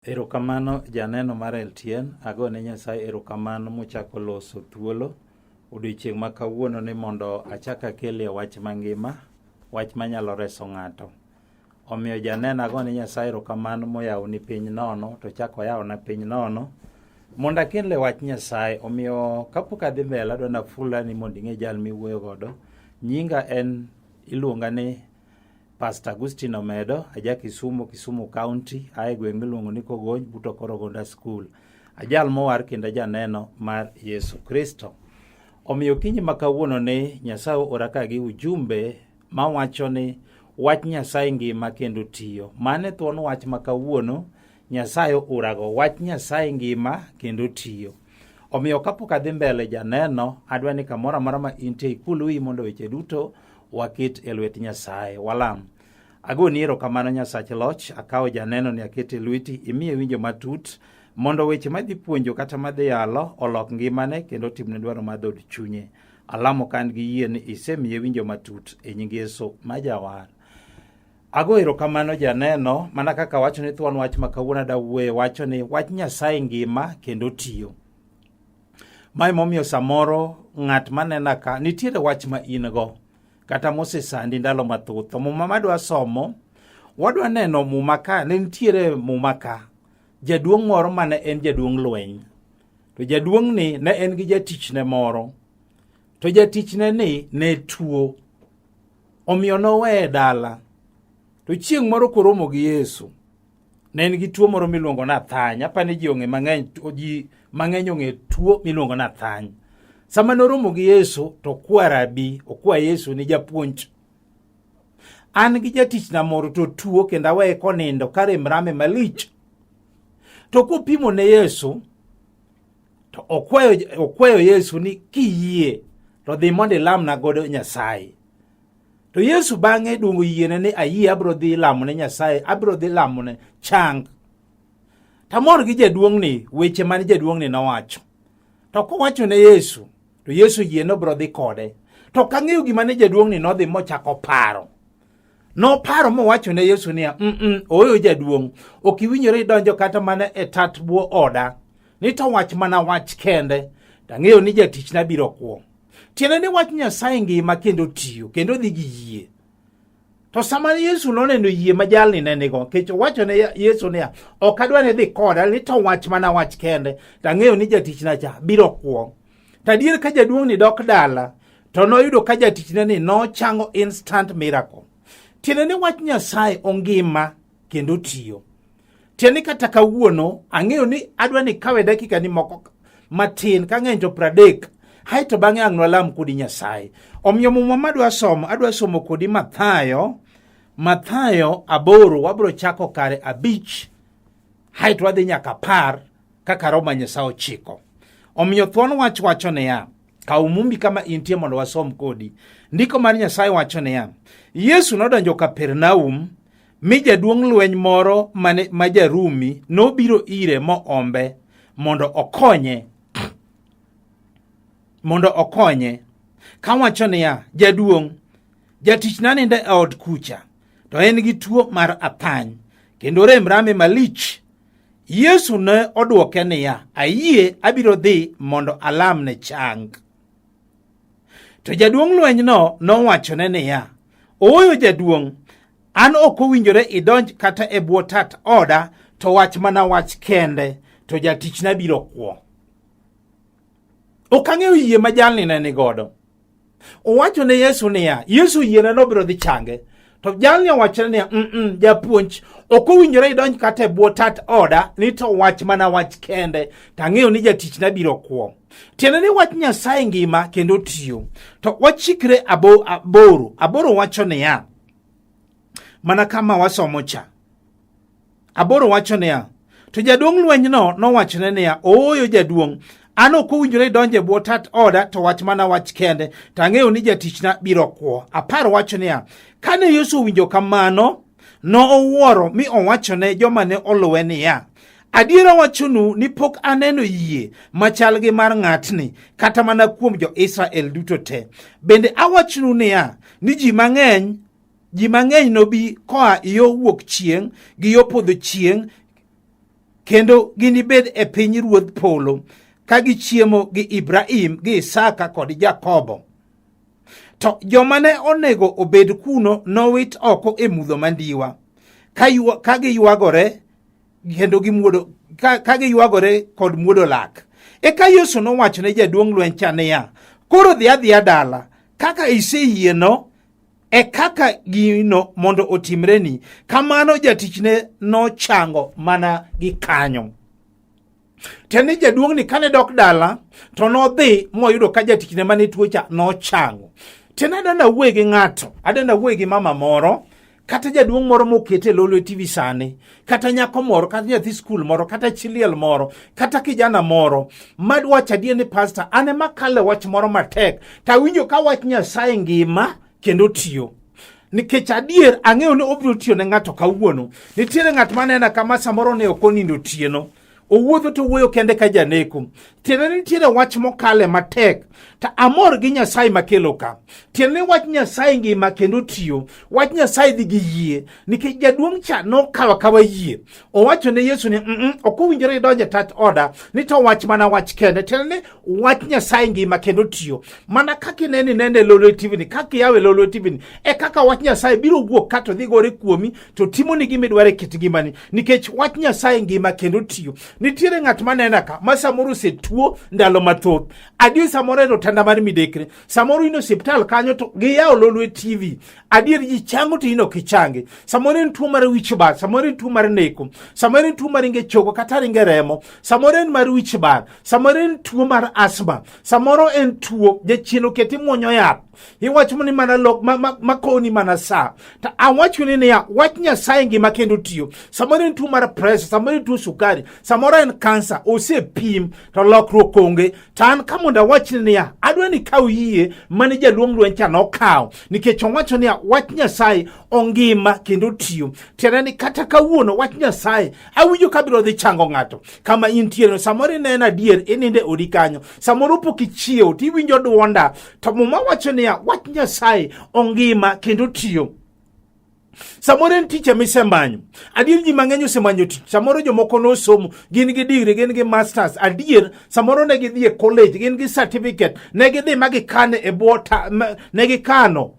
Erokamano janeno mar LTN, agone Nyasaye erokamano mochako loso thuolo odiochieng' ma kawuono ni mondo achak akelie wach mangima, wach manyalo reso ng'ato. Omiyo janeno agone Nyasaye erokamano moyawoni piny nono to chako oyawona piny nono mondo akelne wach Nyasaye. Omiyo kapok adhi mbele adwa nafula ni mondo ing'e jal miwuoyo godo. Nyinga en iluonga ni Pastor Agustino Omedo, aja Kisumu, Kisumu County, ae gweng' miluongo ni Kogony, but Okorogonda School. Ajal mowar kendo janeno mar Yesu Kristo. Omiyo okinyi ma kawuono ni Nyasaye oora ka gi ujumbe mawacho ni wach Nyasaye ngima kendo tiyo. Mano e thuon wach ma kawuono Nyasaye oorago. Wach Nyasaye ngima kendo tiyo. Omiyo kapok adhi mbele janeno, adwa ni kamoro amora ma intie ikul wiyi mondo weche duto waket e lwet Nyasaye. Walam. Agoni erokamano Nyasach loch, akawo janeno ni akete e lweti, imiye winjo matut mondo weche madhi puonjo kata madhi yalo olok ngimane kendo otimne dwaro mar dhood chunye. Alamo ka an gi yie ni isemiye winjo matut e nying Yesu ma jawar. Ago erokamano janeno, mana kaka wacho ni thuon wach ma kawuono ada wuoye wacho ni wach Nyasaye ngima kendo tiyo. Mae momiyo samoro ng'at manena ka nitiere wach ma in go kata mosesandi ndalo mathoth. To muma madwa somo, wadwa neno muma ka ne nitiere muma ka jaduong' moro mane en jaduong' lweny. To jaduong'ni ne en gi jatichne moro. To jatichne ni ne tuo. Omiyo noweye dala. To chieng' moro koromo gi Yesu, ne en gi tuo moro miluongo ni athany. Apa ni ji ong'e mang'eny, ji mang'eny ong'e tuo miluongo ni athany. Sama noromo gi Yesu to okwa rabi, okwa Yesu ni japuonj. An gi jatichna moro to tuo kendo aweye konindo ka rem rame malich. To kopimo ne Yesu to okwayo, okwayo Yesu ni kiyie to dhi mondo ilamna godo Nyasaye. To Yesu bang'e duongo yiene ni ayie abiro dhi lamo ne Nyasaye, abiro dhi lamo ne chang. Tamor gi jaduong'ni weche mane jaduong'ni nowacho. To kowacho ne Yesu, to Yesu yie nobiro dhi kode. To kang'eyo gima ne jaduong'ni nodhi mochako paro. Noparo mowacho ne Yesu niya, mm -mm, ooyo jaduong', ok iwinjore idonjo kata mana e tat bwo oda. Ni to wach mana wach kende, tang'eyo ni jatichna biro kwo. Tiende ni wach Nyasaye ngima kendo tiyo kendo dhi gi yie. To sama Yesu noneno yie ma jalni ne nigo, nikech owacho ne Yesu niya, ok adwa ni dhi koda, ni to wach mana wach kende, to ang'eyo ni jatichna cha biro kwo. To adier ka jaduong'ni dok dala, to noyudo ka jatichne ni nochango instant miracle. Tiende ni wach Nyasaye ongima kendo tiyo. Tiende ni kata kawuono ang'eyo ni adwa ni kawe dakika ni moko matin ka ng'eny to 30 haito bang'e ang' nwalam kodi Nyasaye. Omiyo muma madwa somo, adwa somo kodi Mathayo, Mathayo 8, wabiro chako kare 5 haito wadhi nyaka 10 kaka Roho ma Nyasaye ochiko. Omiyo thuon wach wacho niya, kaw mumbi kama intie mondo wasom kodi. Ndiko mar Nyasaye wacho niya, Yesu nodonjo Kapernaum mi jaduong' lweny moro mane ma Jarumi nobiro ire moombe mondo okonye mondo okonye kawacho niya, jaduong' jatichna nindo e ot kucha to en gi tuo mar athany kendo rem rame malich. Yesu ne odwoke niya, ayie abiro dhi mondo alamne chang. To jaduong' lwenyno nowachone niya, ooyo jaduong', an ok owinjore idonj kata e bwo tat oda, to wach mana wach kende, to jatichna biro kwo. Ok ang'eyo yie ma jalni ne ni godo. Owacho ne Yesu niya, Yesu yiene nobiro dhi change. To jalni owachone niya, mm -mm, japuonj, ok owinjore idonj kata e bwo tat oda, ni to wach mana wach kende, to ang'eyo ni jatichna biro kwo. Tiende ni wach Nyasaye ngima kendo tiyo. To wachikre 8. 8 wacho niya, mana kama wasomo cha. 8 wacho niya, to jaduong' lwenyno nowachone niya, ooyo jaduong', an ok owinjore idonj e bwo tat oda, to wach mana wach kende, to ang'eyo ni jatichna biro kwo. 10 wacho niya, kane Yesu owinjo kamano, nowuoro mi owachone joma ne oluwe niya, adiera wachonu ni pok aneno yie machal gi mar ng'atni kata mana kuom jo-Israel duto te. Bende awachonu niya, ni ji mang'eny nobi koa yo wuok chieng' gi yo podho chieng' kendo ginibed e piny ruodh polo ka gichiemo gi Ibrahim gi Isaka kod Jakobo. To joma ne onego obed kuno nowit oko e mudho mandiwa, ka giywagore kendo gimuodo ka giywagore kod muodo lak. Eka Yesu nowacho ne jaduong' lweny cha niya, koro dhi adhiya dala, kaka iseyieno e kaka gino mondo otimreni. Kamano jatichne nochango mana gi kanyo. Tiende ni jaduong'ni kane dok dala to nodhi moyudo ka jatichne mane tuo cha nochango. Tiende adwa nawuoye gi ng'ato, adwa nawuoye gi mama moro kata jaduong' moro mokete e Lolwe TV sani, kata nyako moro, kata nyathi skul moro, kata chi liel moro, kata kijana moro madwach adier ni pasta, an ema kale wach moro matek to awinjo ka wach Nyasaye ngima kendo tiyo. Nikech adier ang'eyo ni obiro tiyo ne ng'ato kawuono. Nitiere ng'at manena kama samoro ne ok onindo otieno. Owuotho to wuoyo kende ka janeko. Tiende ni nitiere wach mokale matek. To amor gi Nyasaye makelo ka. Tiende ni wach Nyasaye ngima kendo tiyo. Wach Nyasaye dhi gi yie. Nikech jaduong' cha nokawo akawa yie. Owacho ne Yesu ni ok owinjore idonj e tat oda ni to wach mana wach kende. Tiende ni wach Nyasaye ngima kendo tiyo. Mana kaka inene inene e Lolwe TV ni, kaka iyawo e Lolwe TV ni, e kaka wach Nyasaye biro wuok ka to dhi gore kuomi to timoni gima idwaro e kit ngimani. Nikech wach Nyasaye ngima kendo tiyo. Nitiere ng'at manena ka ma samoro osetuo ndalo mathoth. Adier samoro en otanda mar midekre. Samoro in e osiptal kanyo to giyawo Lolwe TV. Adier ji chango to in ok ichangi. Samoro en tuo mar wich bar, samoro en tuo mar neko, samoro en tuo mar ringe chogo kata ringe remo, samoro en mar wich bar, samoro en tuo mar asma, samoro en tuo jachien oketi muonyo yath. Iwacho ni mana lok makoni mana sa. To awacho ni niya, wach Nyasaye ngima kendo tiyo. Samoro en tuo mar pressure, samoro en tuo sukari, samoro en kansa, osepim to lokruok onge. To an ka mondo awach ni niya, adwa ni kaw yie mane jaduong' lweny cha nokawo, nikech owacho niya, wach Nyasaye ongima kendo tiyo. Tiende ni kata kawuono wach Nyasaye awinjo ka biro dhi chango ng'ato kama intiere. Samoro ineno adier ininde odi kanyo, samoro pok ichiewo to iwinjo duonda, to Muma wacho niya, wach Nyasaye ongima kendo tiyo. Samoro en tich emisemanyo. Adier ji mang'eny osemanyo tich. Samoro jomoko nosomo, gin gi degree, gin gi masters. Adier samoro ne gidhi e college, gin gi certificate, ne gidhi ma gikane e bwo ne gikano.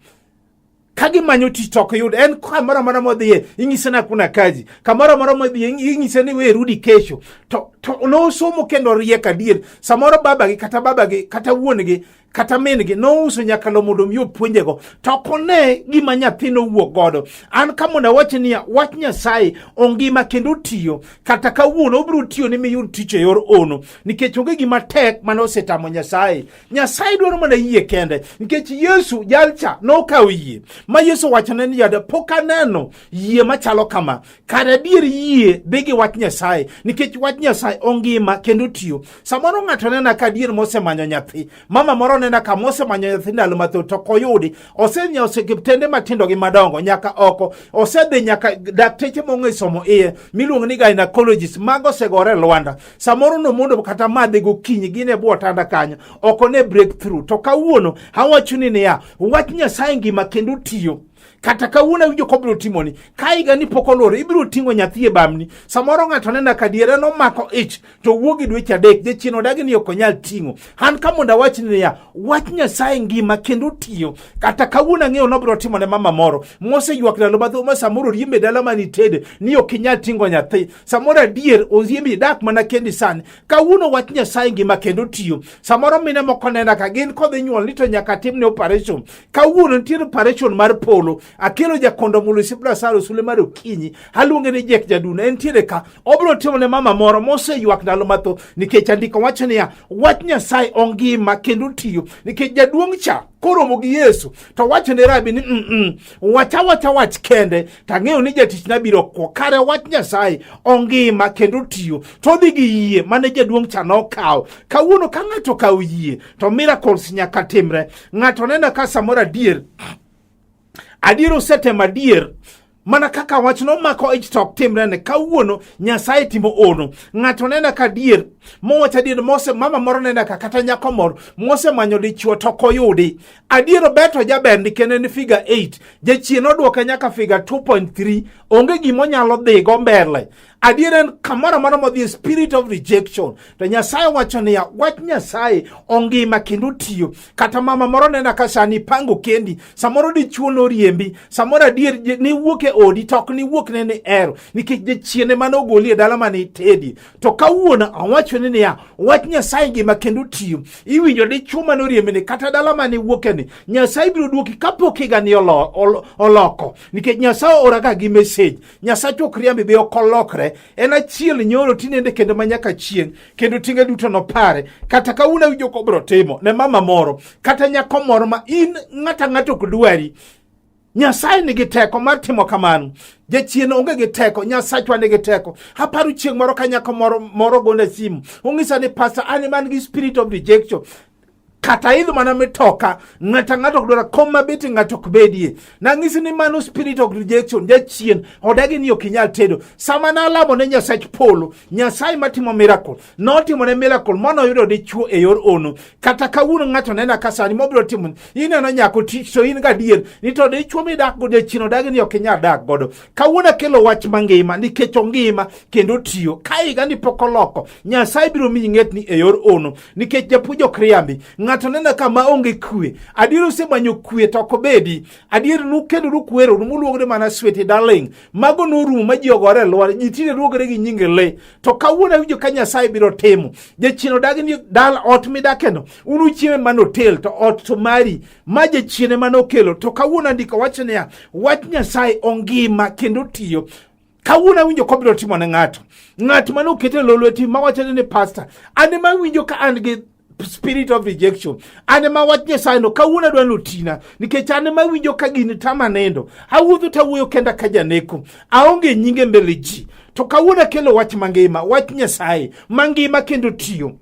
Ka gimanyo tich to ok yud. En kamoro amora modhiye inyise ni hakuna kazi. Kamoro amora modhiye inyise ni we rudi kesho. To nosomo kendo riek adier. Samoro babagi kata babagi kata wuon-gi kata min-gi nouso nyaka lo mondo mi opuonjego, to ok one gima nyathi nowuok godo. An ka mondo awach niya, wach Nyasaye ongima kendo tiyo. Kata kawuono obiro tiyo ni miyud tich e yor ono, nikech onge gima tek mane osetamo Nyasaye. Nyasaye dwaro mana yie kende, nikech Yesu jalcha nokawo yie ma Yesu owachone ni yada pok aneno yie machalo kama. Kar adier yie dhi gi wach Nyasaye, nikech wach Nyasaye ongima kendo tiyo. Samoro ng'ato nena ka adier mosemanyo nyathi, mama moro nena ka mosemanyo nyathi ndalo mathoth to ok oyudi, osenyiewo osiptende matindo gi madongo nyaka oko, osedhi nyaka dakteche mong'e somo iye miluongo ni gynecologist, mago osegore e lwanda. Samoro nomondo kata madhe gokinyi gin e bwo otanda kanyo, ok one breakthrough. To kawuono awachoni niya, wach Nyasaye ngima kendo tiyo. Kata kawuono awinjo kobiro timoni, ka higa ni pok oloro, ibiro ting'o nyathi e bamni. Samoro ng'ato nena ka diere nomako ich to wuok gi dweche 3, jachien odagi ni ok onyal ting'o. An ka mondo awach ni niya, wach Nyasaye ngima kendo tiyo. Kata kawuono ang'eyo nobiro timo ne mama moro moseywak ndalo mathoth ma samoro riembe dala manitede ni ok inyal ting'o nyathi. Samoro adier oriembi dak mana kendi sani. Kawuono wach Nyasaye ngima kendo tiyo. Samoro mine moko nena ka gin kodhi nyuol ni to nyaka timne operation. Kawuono nitiere operation mar polo. Akelo jakondo Mulusi Blasaro Sule mar okinyi. Aluonge ni Jack Jaduna. Entiere ka. Obiro timo ne mama moro moseywak ndalo mathoth nikech andiko wacho niya, wach Nyasaye ongima kendo tiyo. Nikech jaduong' cha koromo gi Yesu to wacho ne rabi ni wacha wacha wach kende to ang'eyo ni jatichna biro kwo. Kare wach Nyasaye ongima kendo tiyo. To odhi gi yie mane jaduong' cha nokawo. Kawuono ka ng'ato okawo yie to miracles nyaka timre. Ng'ato neno ka samoro adier adier osetemo adier mana kaka wach nomako ich to ok timre ne kawuono Nyasaye timo ono. Ng'ato nena ka adier mowacho adier mose mama moro nena ka kata nyako moro mosemanyo dichuo to ok oyudi. Adier obeto jaber ndi kendo en figure 8 jachien odwoke nyaka figure 2.3 onge gima onyalo dhigo mbele. Adier en kamoro amora modhi spirit of rejection. To Nyasaye wacho niya, wach Nyasaye ongima kendo tiyo. Kata mama moro nena ka sani ipango kendi, samoro dichuo noriembi, samoro adier niwuok e odi to ok niwuok ne ni ero, nikech jachien ema nogoli e dala mane itedi. To kawuono awachoni niya, wach Nyasaye ngima kendo tiyo. Iwinjo dichuo mane oriembi ni kata dala mane iwuoke ni, Nyasaye biro duoki kapok higani oloko, nikech Nyasaye oraga gi message. Nyasache ok riambi be ok olokre, en achiel nyoro tinende kendo ma nyaka chieng', kendo tinge duto nopare. Kata kawuono awinjo kobiro timo ne mama moro kata nyako moro ma in ng'ata ng'ato ok dwari, Nyasaye nigi teko mar timo kamano. Jachien onge gi teko, Nyasachwa nigi teko. Aparo chieng' moro ka nyako moro moro gone simu, ong'isa ni pastor, an man gi spirit of rejection. Kata idho mana mitoka, ng'ato ang'ato ok dwar kom mabete ng'ato ok bedie. Nang'isi ni mano spirit of rejection, jachien odagi ni ok inyal tedo. Sama nalamo ne Nyasach polo, Nyasaye matimo miracle, notimo ne miracle manoyudo dichuo e yor ono. Kata kawuono ng'ato nena ka sani mobiro timo, ineno nyako tich to in gadier ni to dichuo midak godo jachien odagi ni ok inyal dak godo. Kawuono akelo wach mangima nikech ongima kendo tiyo. Ka higa ni pok oloko, Nyasaye biro miyi ng'etni e yor ono nikech japuonj ok riambi. Ng'ato neno ka ma onge kwe, adier osemanyo kwe to ok obedi. Adier nukendoru kweroru muluongore mana sweetie darling, mago norumo ma ji ogore e lwar, ji tinde luongore gi nyinge le. To kawuono awinjo ka Nyasaye biro timo. Jachien odagi ni dal ot midakeno, un uchieme mana hotel to ot to mari, ma jachien ema nokelo. To kawuono andiko wacho niya, wach Nyasaye ongima kendo tiyo. Kawuono awinjo kobiro timo ne ng'ato, ng'at mane okete lolwe tim mawacho ni pastor, an ema awinjo ka an gi spirit of rejection, an ema wach Nyasaye no kawuono adwa notina, nikech an ema awinjo ka gini tama nindo, awuotho tawuoyo kenda ka janeko, aonge nyinge mbele ji. To kawuono akelo wach mangima, wach Nyasaye mangima kendo tiyo.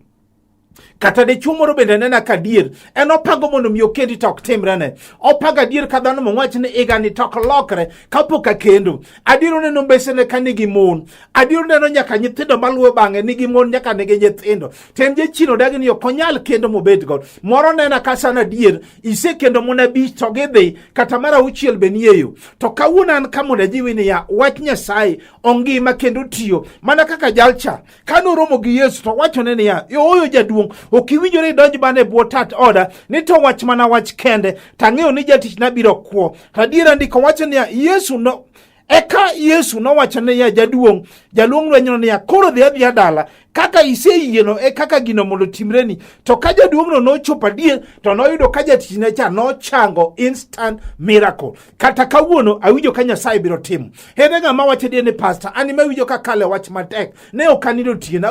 Kata dichuo moro bende nena ka adier en opango mondo mi okendi to ok timrene. Opango adier ka dhano mowach ni higani to ok lokre kapok akendo. Adier oneno mbesene ka nigi mon, adier oneno nyaka nyithindo maluwo bang'e nigi mon nyaka nigi nyithindo. To en jachien odagi ni ok onyal kendo mobed godo. Moro nena ka sana adier isekendo mon abich to gidhi, kata mar auchiel be nie yo. To kawuono an ka mondo ajiwi niya, wach Nyasaye ongima kendo tiyo. Mana kaka jalcha ka noromo gi Yesu to wachone niya, ooyo jaduong', ok iwinjore idonj mana e bwo tat oda, ni to wach mana wach kende, to ang'eyo ni jatichna biro kwo. To adiera ndiko wacho niya, Yesu no Eka Yesu nowacho niya, jaduong', jaluong' lwenyno niya, koro dhi adhiya dala, kaka iseyieno e kaka gino mondo timreni. To ka jaduong'no nochopo adier, to noyudo ka jatichne cha nochango, instant miracle. Kata kawuono awinjo ka Nyasaye biro timo. Ere ng'ama wacho adier ni pastor, an ema awinjo ka kale wach matek. Ne ok anindo otieno,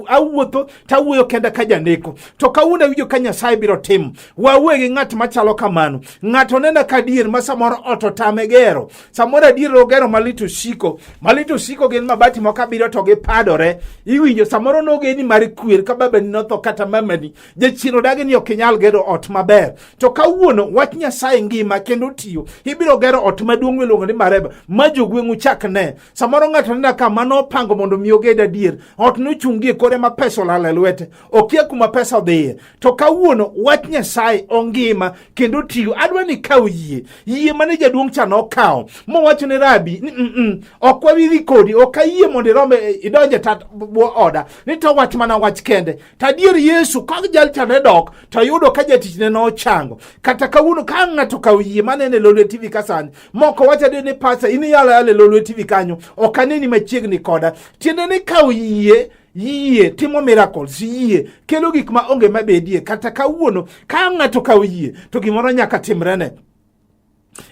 awuotho tawuoyo kenda ka janeko. To kawuono awinjo ka Nyasaye biro timo. Wawuoye gi ng'at machalo kamano. Ng'ato nena ka adier ma samoro ot otame gero. Samoro adier ogero malit osiko. Malit osiko gin mabati moko abiriyo to gipadore. Iwinjo samoro nogeni mar kwer ka babani notho kata mamani. Jachien odagi ni ok inyal gero ot maber. To kawuono wach Nyasaye ngima kendo tiyo. Ibiro gero ot maduong' miluongo ni Mareba ma jogweng'u chak ne. Samoro ng'ato nena ka mano opango mondo mi oged adier. Ot nochung' gi e kore ma pesa olal e lwete. Okia kuma pesa odhiye. To kawuono wach Nyasaye ongima kendo tiyo. Adwa ni ikaw yie. Yie mane jaduong' cha nokawo. Mowacho ne Rabi ni ok wabi kodi, ok ayie mondo irome idonje tat bwo oda. Ni to wach mana wach kende. To adier Yesu ka jal cha ne dok to yudo ka jatichne nochango. Kata kawuono ka ng'ato kawo yie manene e Lolwe TV ka sani, moko wacho adier ni pastor in iyalo yalo e Lolwe TV kanyo, ok aneni machiegni koda. Tiende ni kawo yie, yie timo miracles, yie kelo gik ma onge mabedie. Kata kawuono ka ng'ato kawo yie to gimoro nyaka timrene.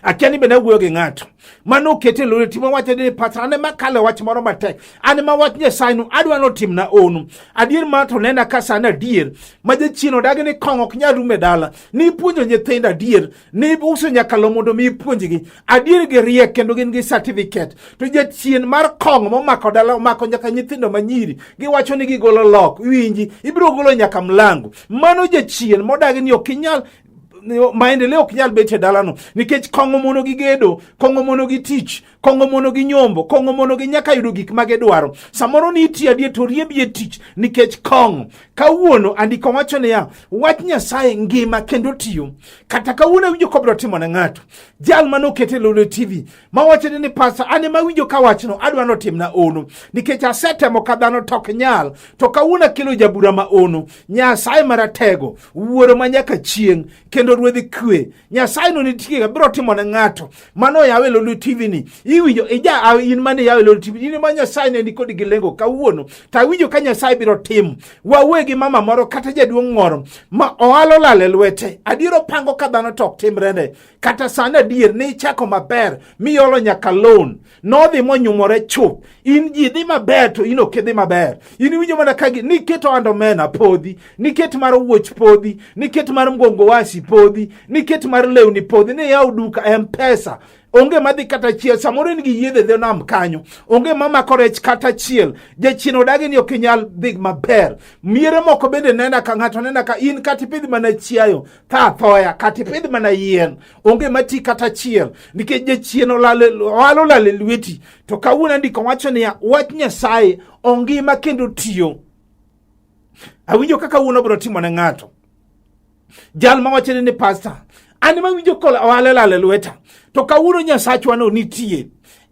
Akia ni bende awuoyo gi ng'ato mano okete lore timo wacho ni pastor an ema kale wach moro matek, an ema wach Nyasaye no adwa notimna onu. Adier ma to nena ka sani adier ma jachien odagi ni kong'o ok nyal rumo e dala, ni ipuonjo nyithindo adier, ni uso nyaka lo mondo mi ipuonjgi adier, giriek kendo gin gi certificate. To jachien mar kong'o momako dala omako nyaka nyithindo manyiri, giwacho ni gigolo lok, winji ibiro golo nyaka mlango. Mano jachien modagi ni ok inyal maendeleo ok nyal bet e dalano nikech kong'o mono gi gedo, kong'o mono gi tich, Kong'o mono gi nyombo, kong'o mono gi nyaka yudo gik ma gidwaro. Samoro ni itiyo adier to riembi e tich nikech kong'o. Kawuono andiko wacho niya, wach Nyasaye ngima kendo tiyo. Kata kawuono awinjo kobiro timo ne ng'ato. Jal mane okete Lolwe TV mawacho ni pasa an ema awinjo ka wachno adwa notimna ono nikech asetemo ka dhano to ok nyal to kawuono akelo jabura ma ono Nyasaye maratego wuoro ma nyaka chieng' kendo ruodh kwe Nyasaye no nitie biro timo ne ng'ato mano yawe Lolwe TV ni iwinjo ija in mane yawe Lolwe TV in ma Nyasaye ne nikodi gi lengo kawuono to awinjo ka Nyasaye biro timo wawuoye gi mama moro kata jaduong' moro ma ohala olal e lwete adier opango ka dhano to ok timrene kata sani adier ne ichako maber miolo nyaka loan nodhi monyumore chuth in ji dhi maber to in ok idhi maber in iwinjo mana ka niketo andomena podhi niket mar wuoch podhi niket mar mgongo wasi podhi niket mar lewni podhi ni yaw duka mpesa onge madhi kata achiel samoro in gi yiedhe dho nam kanyo onge mamako rech kata achiel jachien odagi ni ok inyal dhi maber miere moko bende nena ka ng'ato nena ka in kata ipidh mana chiayo tha athoya kata ipidh mana yien onge mati kata achiel nikech jachien ohala olal e lweti to kawuono andiko wacho niya wach nyasaye ongima kendo tiyo awinjo kaka wuono biro timo ne ng'ato jal ma wacho ni pasta an ema winjo kola ohala lal e lweta to kawuono nyasachwa no nitie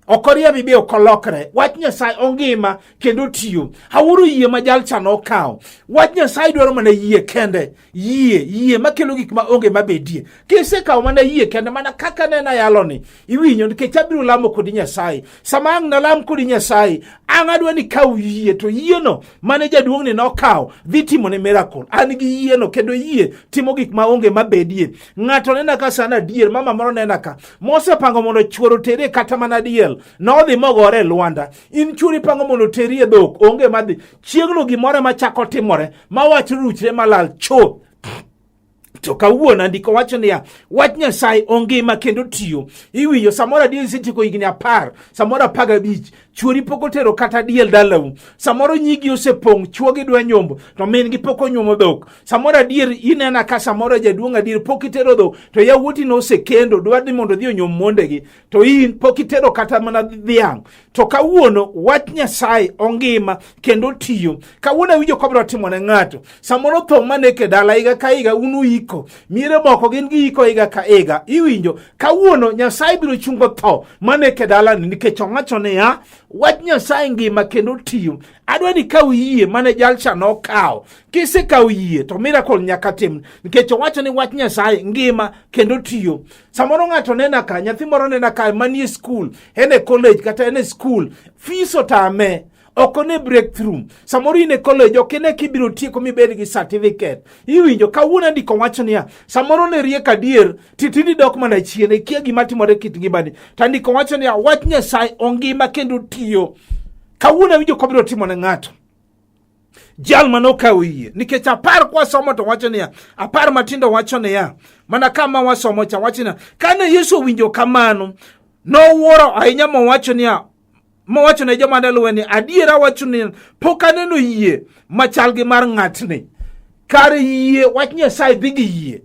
ok oriembi be ok olokre wach nyasaye ongima kendo tiyo awuoro yie ma jal cha nokawo wach nyasaye dwaro mana yie kende yie yie makelo gik ma onge mabedie kisekawo mana yie kende mana kaka nena yaloni iwinjo nikech abiro lamo kodi nyasaye sama ang' nalam kodi nyasaye ang' adwa ni kaw yie to yieno mane jaduong'ni nokawo dhi timo ne miracle an gi yieno kendo yie timo gik ma onge mabedie ng'ato nena ka sana adier mama moro nena ka mosepango mondo chuor otere kata mana diel nodhi mogore e lwanda in chuori pango mondo oteri e dhok onge madhi chieng'no gimoro ema chako timore ma wach ruchre malal chuth to kawuono andiko wacho niya wach nyasaye ongima kendo tiyo iwinjo samoro adier isetieko higni 10 samoro 15 chuori pok otero kata diel dalau samoro nyigi osepong' chuogi dwa nyombo to min gi pok onyuomo dhok samoro adier inena ka samoro jaduong' adier pok itero dhok to yawuoti nosekendo dwa ni mondo odhi onyuom mondegi to in pok itero kata mana dhiang' to kawuono wach nyasaye ongima kendo tiyo kawuono awinjo kobiro timo ne ng'ato samoro tho maneke dala higa ka higa un uiko miere moko gin giiko higa ka higa iwinjo kawuono nyasaye biro chungo tho maneke dalani nikech owacho niya wach nyasaye ngima kendo tiyo adwa ni kaw yie mane jalcha nokawo kisekawo yie to miracle nyaka tim nikech owacho ni wach nyasaye ngima kendo tiyo samoro ng'ato nena ka nyathi moro nena ka manie skul en e college kata en e skul fees otame ok one breakthrough samoro in e college ok ine kibiro tieko mibed gi certificate iwinjo kawuono andiko wacho niya samoro ne riek adier titindi dok mana chien ikia gima timore kit ngimani to andiko wacho niya wach nyasaye ongima kendo tiyo kawuono awinjo kobiro timo ne ng'ato jal mane okawo yie nikech apar kwasomo to wacho niya apar matindo wacho niya mana kama wasomo cha wacho niya kane Yesu owinjo kamano nowuoro ahinya mowacho niya mowacho ne joma ne luwe ni adiera awacho ni pok aneno yie machal gi mar ng'atni kar yie wach Nyasaye dhi gi yie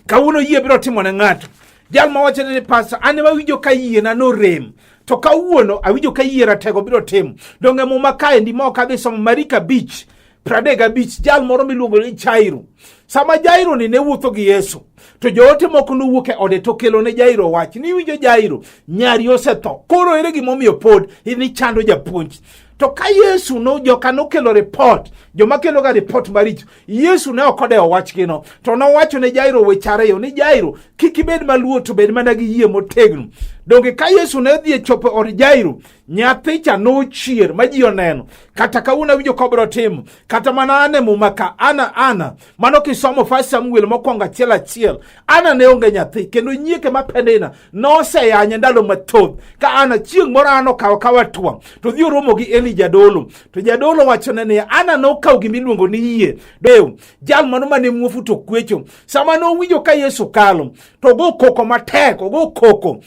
kawuono yie biro timo ne ng'ato jal ma wacho ni pasta an ema awinjo ka yiena norem to kawuono awinjo ka yie ratego biro timo donge muma kaendi ma ok adhi somo Mariko 5 35 jal moro miluongo ni Jairo sama Jairo ni ne wuotho gi Yesu to joote moko nowuok e ode to kelo ne Jairo wach ni iwinjo Jairo nyari osetho koro ere gimomiyo pod inichando japuonj to ka Yesu no joka nokelo report joma keloga report maricho Yesu ne ok odewo wachgino to nowacho ne Jairo weche ariyo ni Jairo kik ibed maluor to bed mana gi yie motegno. Donge ka Yesu ne dhi e chopo od Jairo, nyathi cha nochier ma ji oneno. Kata kawuono awinjo ka obiro timo, kata mana an e muma ka ana ana mano kisomo First Samuel mokwongo achiel achiel, Ana ne onge nyathi kendo nyieke ma Penina noseyanye ndalo mathoth. Ka Ana chieng' moro Ana okawo kawa twang' to dhi oromo gi Eli jadolo to jadolo wachone niya Ana nokawo gima iluongo ni yie dew jal mano mane muofu to kwecho sama nowinjo ka Yesu kalo to ogo koko matek ogo koko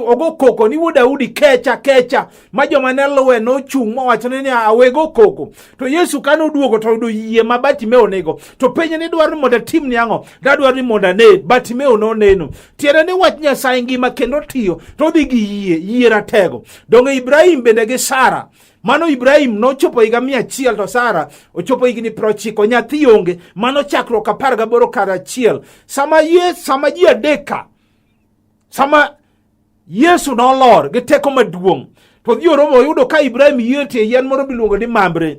ogo koko ni wuod Daudi kecha kecha ma joma ne luwe nochung' mowachone ni awego koko to Yesu kane oduogo to oyudo yie ma Bartimeo nigo to penje ni dwaro ni mondo atimni ang'o? Dadwaro ni mondo ane. Bartimeo noneno. Tiende ni wach Nyasaye ngima kendo tiyo, to odhi gi yie, yie ratego. Donge Ibrahim bende gi Sara Mano Ibrahim nochopo higa 100 to Sara ochopo higni 90, nyathi onge. Mano chakruok 18 kar achiel. Sama ye, sama ji adeka, sama Yesu nolor gi teko maduong' to dhi oromo oyudo ka Ibrahim yie tie yien moro miluongo ni Mamre.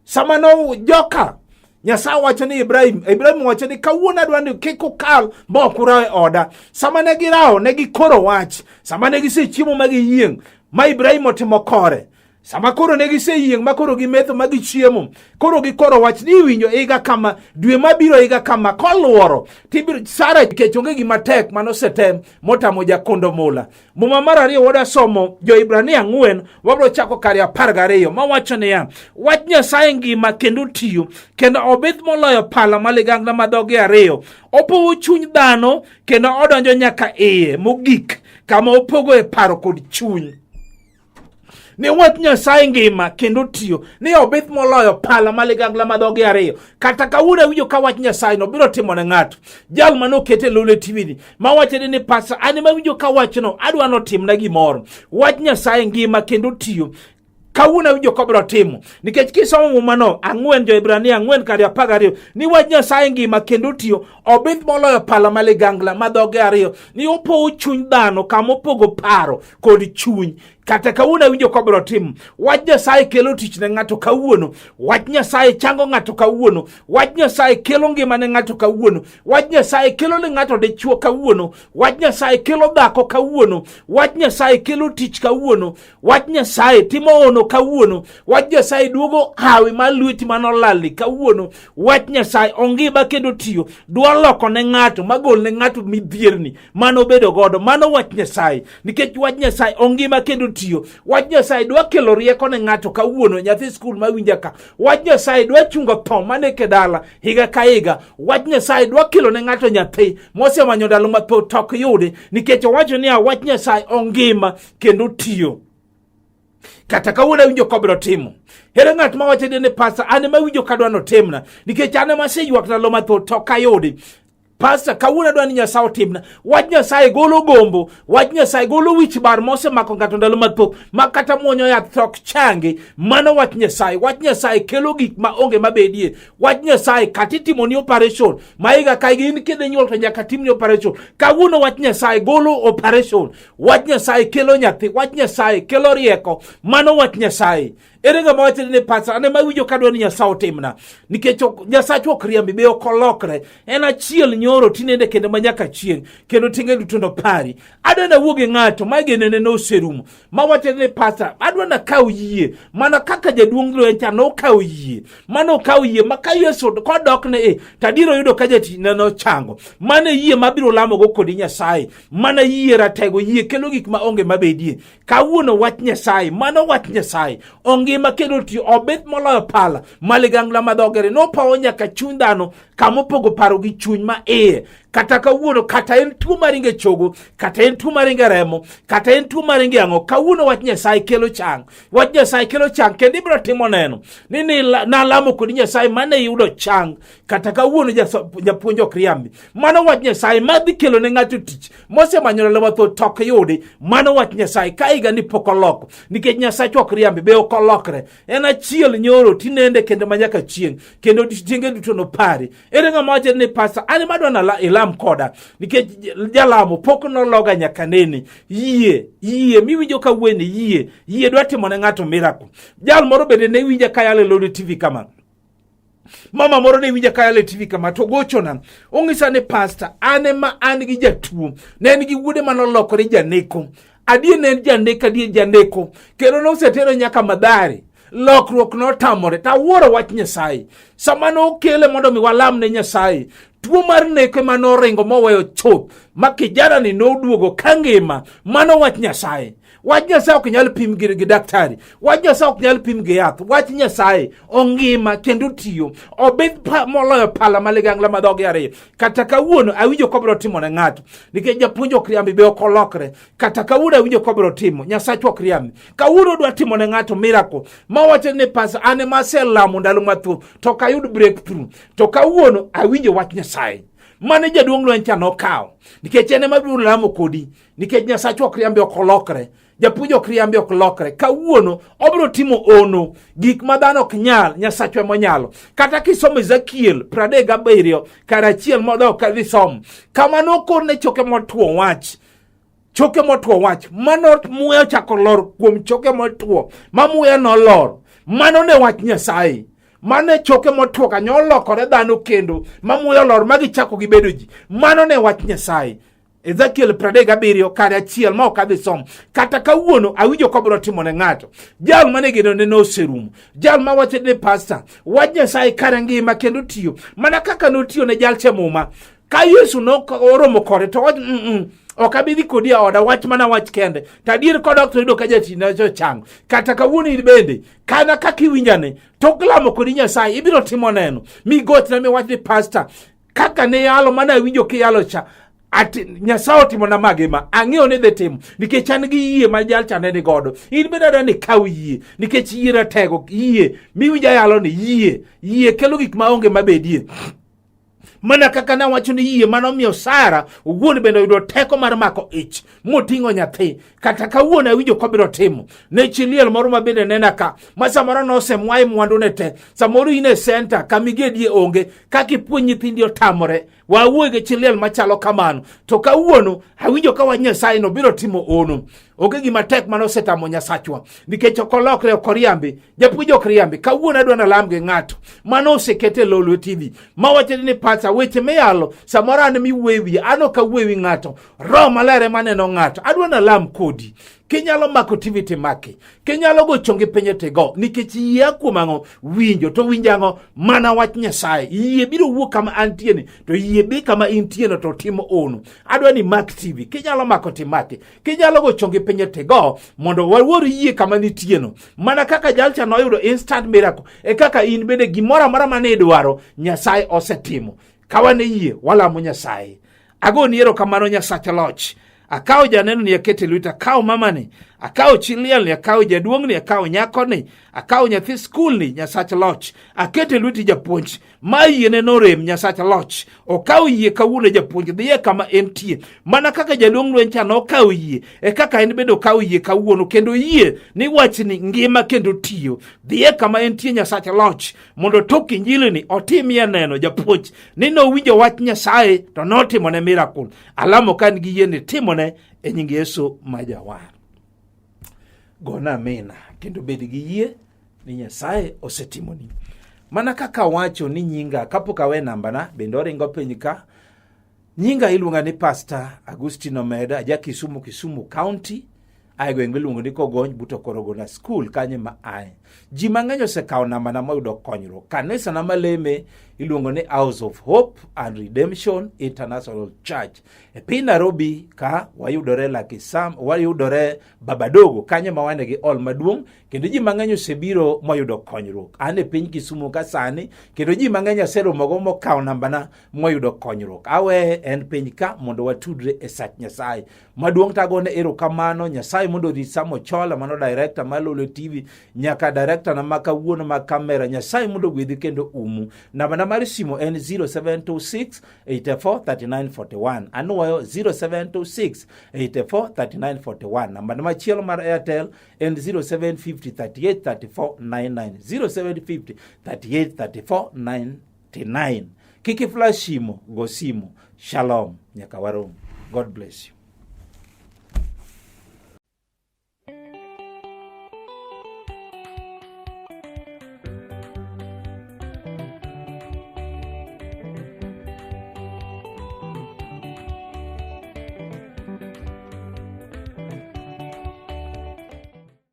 Sama no joka Nyasaye wacho ni Ibrahim, Ibrahim wacho ni kawuono adwa ni kik ukal ma ok urawo e oda. Sama ne girawo ne gikoro wach, sama ne gisechiemo ma giyieng' ma Ibrahim otimo kore. Sama koro ne giseyieng' ma koro gimetho ma gichiemo, koro gikoro wach ni iwinjo higa kama, dwe mabiro higa kama, koluoro tibiro Sara kech onge gima tek mane osetem motamo jakondo mula. Muma mar ariyo wada somo Jo-Hibrania 4 wabiro chako kare 12 mawacho niya, wach Nyasaye ngima kendo tiyo kendo obith moloyo pala ma ligangla ma dhoge ariyo, opowo chuny dhano kendo odonjo nyaka iye mogik kama opogoe paro kod chuny. Ni wach Nyasaye ngima kendo tiyo, ni obith moloyo pala ma ligangla ma dhoge ariyo. Kata kawuono awinjo ka wach Nyasaye no biro timo ne ng'ato. Jal mane okete Lolwe TV ni, ma wacho ni pasa, an ema awinjo ka wachno, adwa notimna gimoro. Wach Nyasaye ngima kendo tiyo. Kawuono awinjo ka obiro timo. Nikech kisomo Muma no, 4 Jo-Hibrania 4 kar 12, ni wach Nyasaye ngima kendo tiyo, obith moloyo pala ma ligangla ma dhoge ariyo, ni opowo chuny dhano kama opogo paro kod chuny. Kata kawuono awinjo ka obiro timo. Wach Nyasaye kelo tich ne ng'ato kawuono. Wach Nyasaye chango ng'ato kawuono. Wach Nyasaye kelo ngima ne ng'ato kawuono. Wach Nyasaye kelo ne ng'ato dichuo kawuono. Wach Nyasaye kelo dhako kawuono. Wach Nyasaye kelo tich kawuono. Wach Nyasaye timo hono kawuono. Wach Nyasaye duogo hawi mar lweti mane olalni kawuono. Wach Nyasaye ongima kendo tiyo. Dwa loko ne ng'ato magol ne ng'ato midhierni mane obedo godo. Mano wach Nyasaye. Nikech wach Nyasaye ongima kendo tiyo. Wach Nyasaye dwa kelo rieko ne ng'ato kawuono. Nyathi skul mawinja ka. Wach Nyasaye dwa chungo tho maneke dala higa ka higa. Wach Nyasaye dwa kelo ne ng'ato nyathi mosemanyo ndalo mathoth to ok yudi. Nikech owacho niya wach Nyasaye ongima kendo tiyo. Kata kawuono awinjo ka obiro timo. Ere ng'at ma wacho ni pasta, an ema awinjo ka adwa notimna, nikech an ema aseywak ndalo mathoth to ok ayudi. Pasta, kawuono adwa ni Nyasaye otimna. Wach Nyasaye golo gombo, wach Nyasaye golo wich bar mosemako ng'ato ndalo mathoth, ma kata muonyo yath to ok changi. Mano wach Nyasaye. Wach Nyasaye kelo gik ma onge mabedie. Wach Nyasaye kata itimoni operation ma higa ka higa in kidhi nyuol to nyaka timni operation. Kawuono wach Nyasaye golo operation. Wach Nyasaye kelo nyathi, wach Nyasaye kelo rieko. Mano wach Nyasaye. Ere ng'ama wacho ni pasa an ema awinjo ka adwa ni Nyasaye otimna. Nikech Nyasachwa ok riambi, be ok olokre. En achiel nyoro tinende kendo ma nyaka chieng', kendo tinge duto nopari. Adwa nawuo gi ng'ato ma genene noserumo, ma wacho ni pasa adwa nakaw yie mana kaka jaduong' lweny cha nokawo yie. Mano okawo yie ma ka Yesu kodokne e to adier oyudo ka jatichne nochango. Mano e yie mabiro lamogo kodi Nyasaye. Mana yie ratego, yie kelo gik ma onge mabedie. Kawuono wach Nyasaye, mano wach Nyasaye ongima kendo tiyo, obith moloyo pala ma ligangla ma dhogere nopowo nyaka chuny dhano kama opogo paro gi chuny ma iye. Kata kawuono, kata en tuo maringo e chogo, kata en tuo maringo e remo, kata en tuo maringo e ang'o, kawuono wach Nyasaye kelo chang. Wach Nyasaye kelo chang, kendo ibiro timo neno ni nalamo kodi Nyasaye mane iyudo chang. Kata kawuono japuonj ok riambi. Mano wach Nyasaye ma dhi kelo ne ng'ato tich mosemanyo ndalo mathoth to ok yudi. Mano wach Nyasaye ka higa ni pok oloko, nikech Nyasaye ok riambi, be ok olokre. En achiel nyoro tinende kendo ma nyaka chieng', kendo tienge duto nopari. Ere ng'ama wacho ni pasta, an ema adwa na ilam koda, nikech jalamo pok nologa nyaka nene. Yie, yie miwinjo ka wuoyeni, yie, yie dwa timo ne ng'ato miracle. Jal moro bende ne winja ka yalo e Lolwe TV kama. Mama moro ne winja ka yalo e TV kama to gochona. Ong'isa ni pasta, an ema an gi jatuo. Ne en gi wuode mane olokore janeko. Adier ne en janeko, adier janeko. Kendo nosetero nyaka Mathare. Lokruok notamore. To awuoro wach Nyasaye. Sama nokele mondo mi walam ne Nyasaye, tuo mar neko ema noringo moweyo chuth, ma kijana ni noduogo ka ngima. Mano wach Nyasaye. Wach Nyasaye ok nyal pim gi daktari. Wach Nyasaye ok nyal pim gi yath. Wach Nyasaye ongima kendo tiyo. Obith pa, moloyo pala ma ligangla ma dhoge ariyo. Kata kawuono awinjo kobiro timo ne ng'ato. Nikech japuonj ok riambi be ok olokre. Kata kawuono awinjo kobiro timo. Nyasachwa ok riambi. Kawuono odwa timo ne ng'ato miracle. Ma wacho ni pas an ema aselamo ndalo mathoth to ok ayud breakthrough. To kawuono awinjo wach Nyasaye. Mane jaduong' lweny cha nokawo. Nikech en ema biro lamo kodi. Nikech Nyasachwa ok riambi ok olokre. Japuonj ok riambi ok lokre. Kawuono obiro timo ono gik ma dhano ok nyal, Nyasachwa ema onyalo. Kata kisomo Ezekiel 37 kar achiel modok ka dhi som, kama nokor ne choke motwo wach choke motwo wach mano muya ochako lor kuom choke motwo ma muya nolor mano ne wach Nyasaye mane choke motwo kanyo olokore dhano kendo ma muya olor ma gichako gibedo ji mano ne wach Nyasaye Ezekiel 37 kare achiel ma ok adhi som. Kata kawuono awinjo ka obiro timo ne ng'ato. Jal mane geno ne noserumo. Jal ma wacho ne pastor, wach Nyasaye kare ngima kendo tiyo. Mana kaka notiyo ne jal cha muma. Ka Yesu noromo kode to wach mm -mm, ok abi dhi kodi e oda wach mana wach kende. To adier kodok to yudo ka jatichna ochango. Kata kawuono in bende, kana kaka iwinjane, tok lamo kodi Nyasaye ibiro timo neno. Migochna miwach ni pastor, kaka ne yalo mana awinjo kiyalo cha ati Nyasaye otimona magima ang'eyo ni dhi timo nikech an gi yie ma jal cha ne ni godo in bende adwa ni ikaw yie nikech yie ratego yie miwinjo ayalo ni yie yie kelo gik maonge mabedie mana kaka nawacho ni yie mano miyo Sara owuon bende oyudo teko mar mako ich moting'o nyathi kata kawuono awinjo kobiro timo ne chi liel moro ma bende nena ka ma samoro nosemwaye mwandune te samoro in e senta kamigedie onge kaka ipuonj nyithindi otamore wawuoyo gi chi liel machalo kamano to kawuono awinjo ka wach Nyasaye no biro timo ono onge gima tek mane osetamo Nyasachwa nikech ok olokre ok oriambi japuonj ok riambi kawuono adwa nalam gi ng'ato mano osekete e Lolwe TV mawacho ni pacha weche miyalo samoro an miwuoyo e wiye an ok awuo e wi ng'ato Roho Maler ema neno ng'ato adwa nalam kodi kinyalo mako TV timaki kinyalo go chongi piny tigo nikech yie kuom ang'o winjo to winjo ang'o mana wach Nyasaye yie biro wuok kama antie ni to yie bi kama intie no to timo ono adwa ni mak TV kinyalo mako timaki kinyalo go chongi piny tigo mondo wawuor yie kama nitie no mana kaka jalcha noyudo instant miracle e kaka in bende gimoro amora mane idwaro Nyasaye osetimo ka wan e yie walamo Nyasaye agoni erokamano Nyasach loch akawo janeno ni akete lweta akawo mamani akawo chi liel ni akawo jaduong' ni akawo nyako ni akawo nyathi skul ni Nyasach loch akete lweti japuonj ma yiene norem Nyasach loch okawo yie kawuono japuonj dhiye kama entie mana kaka jaduong' lweny cha nokawo yie e kaka en bende okawo yie kawuono kendo yie ni wachni ngima kendo tiyo dhiye kama entie Nyasach loch mondo tok injili ni otimie neno japuonj ni nowinjo wach Nyasaye to notimone miracle alamo ka an gi yie ni timone e nying Yesu ma jawar gona amina kendo bed gi yie ni Nyasaye osetimoni mana kaka wacho ni nyinga kapok awe nambana bende oringo piny ka nyinga iluonga ni Pastor Agustino Omeda aja Kisumu Kisumu County ae gweng' miluongo ni Kogony but Okorogona School kanyo ma ae. Ji mang'eny osekawo nambana moyudo konyruok. Kanisa na maleme iluongo ni House of Hope and Redemption International Church e piny Nairobi ka wayudore Lucky Sam, wayudore Babadogo kanyo ma wane gi hall maduong' kendo ji mang'eny osebiro moyudo konyruok. An e piny Kisumu ka sani kendo ji mang'eny aseromogo mokawo nambana moyudo konyruok. Awe en piny ka mondo watudre e sach Nyasaye. Maduong' tagone erokamano Nyasaye mondo orit Sam Ochola mano director mar Lolwe TV nyaka director na ma kawuono mag kamera Nyasaye mondo ogwedhi kendo umu. Nambana mar simo en 0726 84 39 41. Anuoyo 0726 84 39 41. Nambana machielo mar Airtel en 0750 38 34 99. 0750 38 34 99. Kik iflash simo, go simo. Shalom, nyaka warom. God bless you.